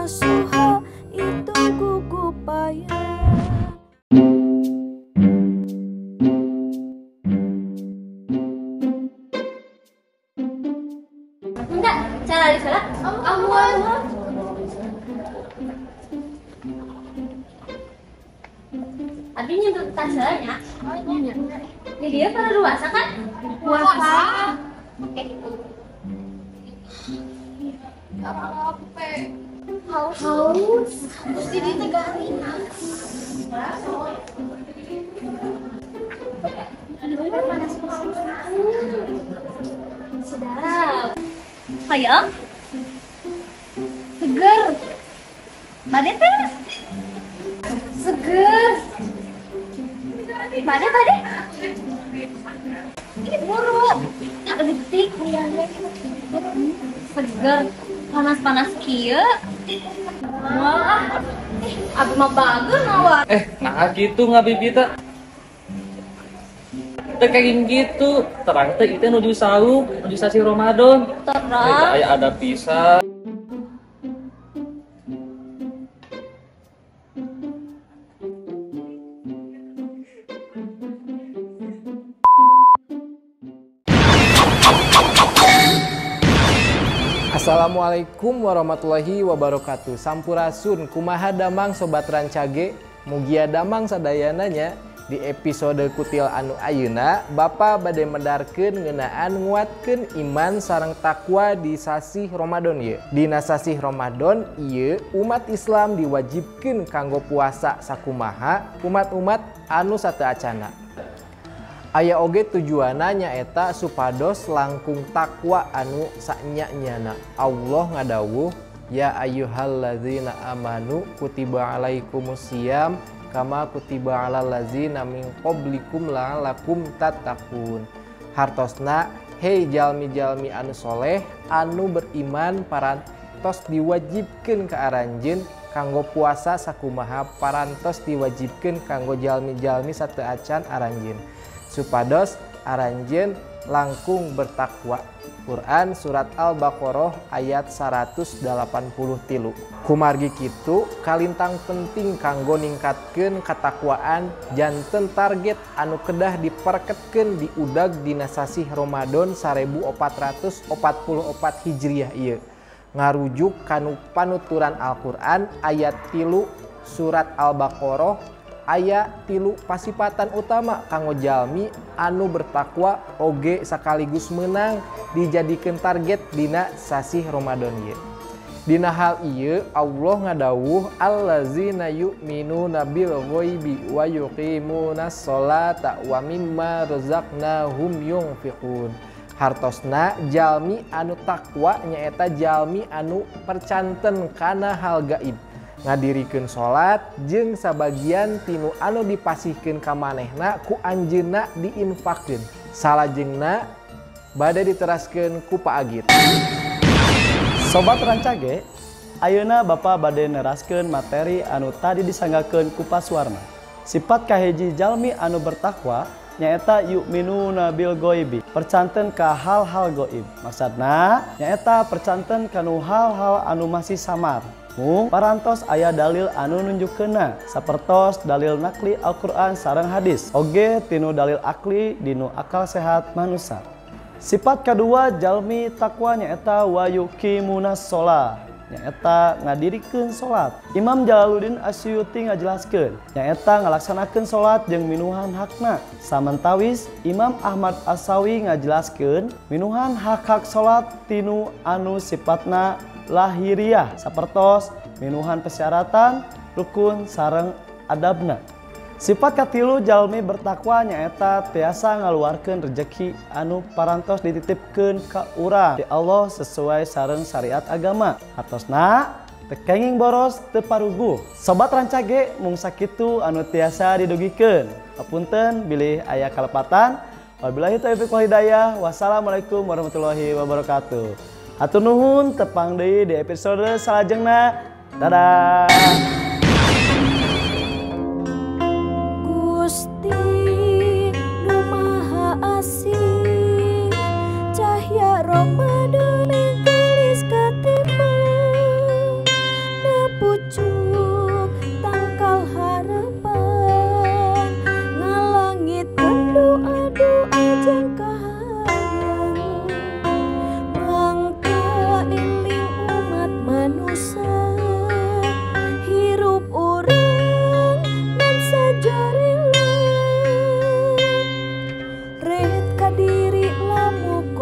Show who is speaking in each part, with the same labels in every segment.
Speaker 1: nasuha itu gugupayan.
Speaker 2: Enggak, cara di sana. Amuan. Abi nyentuh tas nya. Oh iya. Ini dia pada puasa kan? Puasa. Oke.
Speaker 3: Apa?
Speaker 2: Haus. Haus. Terus jadi garing. Panas. Sedap. Hayang. Seger. Bade teh. Seger. Bade bade. Ini buru. Tak detik. Seger. Panas-panas kieu. Wah. Abi mah bagus nawa.
Speaker 4: Nah gitu ngabibita. Teu kenging gitu. Terang teh ieu nuju saum, nuju sasi Ramadan.
Speaker 2: Terang.
Speaker 4: Aya ada pisang.
Speaker 5: Assalamualaikum warahmatullahi wabarakatuh. Sampurasun, kumaha damang sobat rancage, mugia damang sadayananya. Di episode kutil anu ayeuna, Bapak bade medarkeun ngeunaan nguatkeun iman sareng takwa di sasih Ramadan ieu. Dina sasih Ramadan ieu umat Islam diwajibkeun kanggo puasa sakumaha umat-umat anu sateuacana. Aya oge tujuanna nyaeta supados langkung takwa anu saenya-nyana. Allah ngadawuh, ya ayyuhallazina amanu kutiba alaikumusiyam kama kutiba alal ladzina min qablikum la'allakum tattaqun. Hartosna, hei jalmi-jalmi anu soleh anu beriman parantos diwajibkeun ka aranjeun kanggo puasa sakumaha parantos diwajibkeun kanggo jalmi-jalmi sateuacan aranjeun, supados aranjeun langkung bertakwa. Quran surat Al-Baqarah ayat 183. Kumargi kitu kalintang penting kanggo ningkatkeun katakwaan janten target anu kedah diperketkeun diudag dina sasih Ramadan 1444 Hijriah ieu. Ngarujuk kanu panuturan Al-Qur'an ayat 3 surat Al-Baqarah aya 3 pasipatan utama kanggo jalmi anu bertakwa oge sekaligus menang dijadikeun target dina sasih Ramadan ieu. Dina hal ieu Allah ngadawuh allazina yu'minuna bil ghaibi wa yuqimunas sholata wa mimma razaqnahum yunfiqun. Hartosna jalmi anu takwa nyaeta jalmi anu percanten kana hal gaib, ngadirikeun salat jeung sabagian tinu anu dipasihkeun ka manehna ku anjeunna diinfakkeun. Salajengna bade diteraskeun ku Pak Agit.
Speaker 6: Sobat Rancage, ayeuna Bapak bade neraskeun materi anu tadi disanggakeun ku Pak Suwarna. Sifat kahiji jalmi anu bertakwa nyaeta yu'minuna bil ghaibi, percanten ka hal-hal gaib. Maksudna nyaeta percanten kanu hal-hal anu masih samar. Mung parantos aya dalil anu nunjukkeunna, sapertos dalil nakli Al-Qur'an sareng hadis, oge tinu dalil akli dinu akal sehat manusia. Sifat kedua jalmi takwa nyaeta wa yuqimunas sholah, nyaeta ngadirikeun salat. Imam Jalaluddin Asyuyuti ngajelaskeun nyaeta ngalaksanakeun salat jeung minuhan hakna. Samantawis Imam Ahmad Asawi ngajelaskeun minuhan hak-hak salat tinu anu sifatna lahiriah, sapertos minuhan persyaratan, rukun sareng adabna. Sifat katilu jalmi bertakwa nyaeta tiasa ngaluarkeun rejeki anu parantos dititipkeun ka urang ti Allah sesuai sareng syariat agama. Hartosna teu kenging boros teu paruguh. Sobat Rancage mung sakitu anu tiasa didugikeun. Hapunten bilih aya kalepatan. Wabillahi taufiq wal hidayah. Wassalamualaikum warahmatullahi wabarakatuh. Hatur nuhun, tepang deui di episode salajengna. Dadah.
Speaker 1: Gusti nu Maha Asih, cahya Ramadan menggelis katima.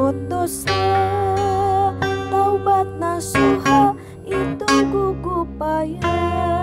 Speaker 1: Nyebut dosa taubat nasuha itu gugup payah.